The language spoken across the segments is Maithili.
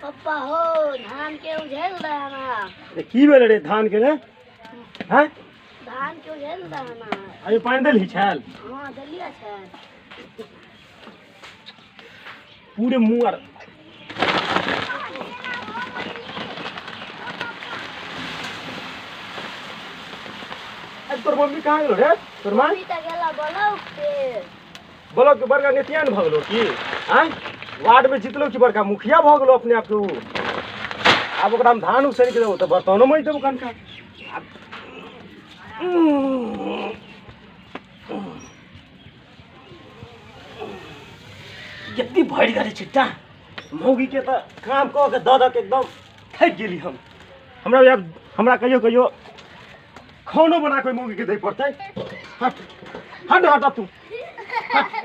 पप्पा हो धान के उझेल रहा ना। की भेल रे धान के रे? हैं धान के उझेल रहा ना। अरे पानी देलही छल? हां देलिया छल। पूरे मुंह आर अरे तोर मम्मी कहाँ गेलो रे? तोर मां मम्मी त गेला ब्लॉक पे। ब्लॉक के बड़का नेतियान भ गेलो की? हैं वार्ड में जीतलो कि बड़का मुखिया भ गेलो अपने आप के ऊ। आब ओकरा हम धान उसरि के देबो त बर्तनो मजि देबो कनका। जत्ती भरि गेलै छिट्टा मौगी के त काम कऽ के दऽ दऽ के एकदम थाकि गेली हम। हमरा आब हमरा कहियो कहियो खानो बना के मौगी के दै पड़तै। हट हट हट तू हट।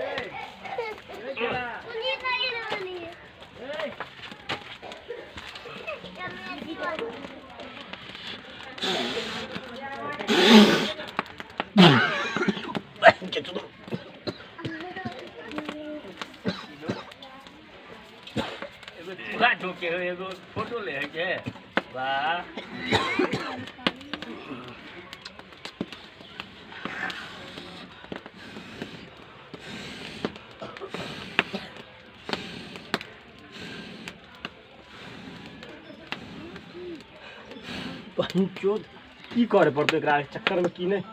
एगो फोटो ले के वाह बहनचोद की करे पड़तै एकरा चक्कर में की नहीं।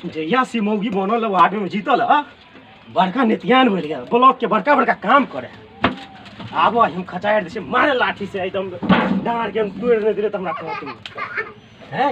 जहिया से मौगी बनल वार्ड में जीतल बड़का नेतियान बनि गेल, ब्लॉक के बड़का बड़का काम करे। आब हम खचारि दै छियै मारे लाठी से एकदम डाँड़ के हम तोड़ि नहि देलै तऽ हमरा कहत हैं।